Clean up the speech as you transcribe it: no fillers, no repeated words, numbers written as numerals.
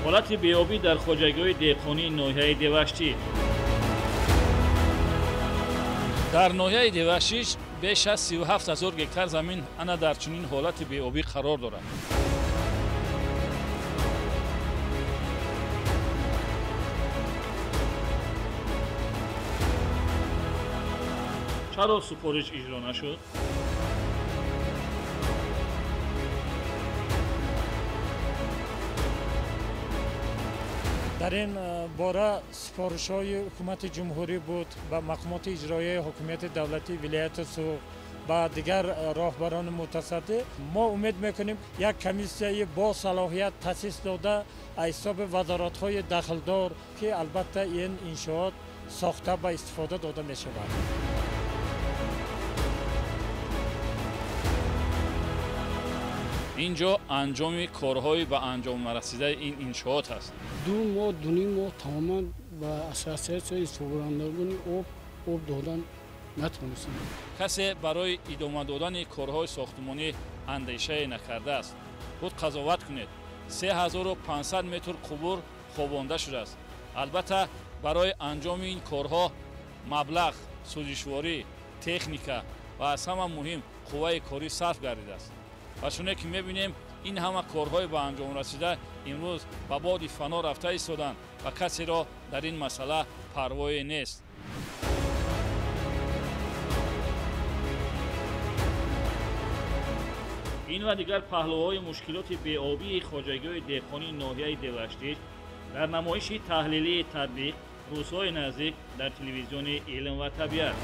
Ҳолати беобӣ дар хоҷагиҳои деҳқонии ноҳияи Деваштич. Дар ноҳияи Деваштич беш аз 37 ҳазор гектар замин ана дар чунин ҳолати беобӣ қарор дорад. Чаро супориш иҷро нашуд? Дар ин бора супоришҳои ҳукумати ҷумҳурӣ буд ба мақомоти иҷроияи ҳокимияти давлатии вилояти Суғд ба дигар роҳбарони мутасаддӣ. Мо умед мекунем як комиссияи бо салоҳият таъсис дода аз ҳисоби вазоратҳои дахлдор, ки албатта ин иншоот сохта ба истифода дода мешавад. Инҷо анҷоми корҳои ба анҷом нарасидаи ин иншоот аст. 2 моҳ, 2.5 моҳ тамоман ба ассотсиатсияи истифодабарандагони об додан натавонистем. Касе барои идома додани корҳои сохтмонӣ андешае накардааст. Худ қазоват кунед. 3500 метр қубур хобонда шудааст. Албатта барои анҷоми ин корҳо маблағ, сӯзишворӣ, техника ва аз ҳама муҳим қувваи корӣ сарф гардидааст. Ва чуне ки мебинем, ин ҳама корҳои ба анҷом расида имрӯз ба боди фано рафта истоданд ва касеро дар ин масъала парвое нест. Ин ва дигар паҳлӯҳои мушкилоти беобии хоҷагиҳои деҳқонии ноҳияи Деваштич дар намоиши таҳлилии татбиқ рӯзҳои наздик дар телевизиони илм ва табиат.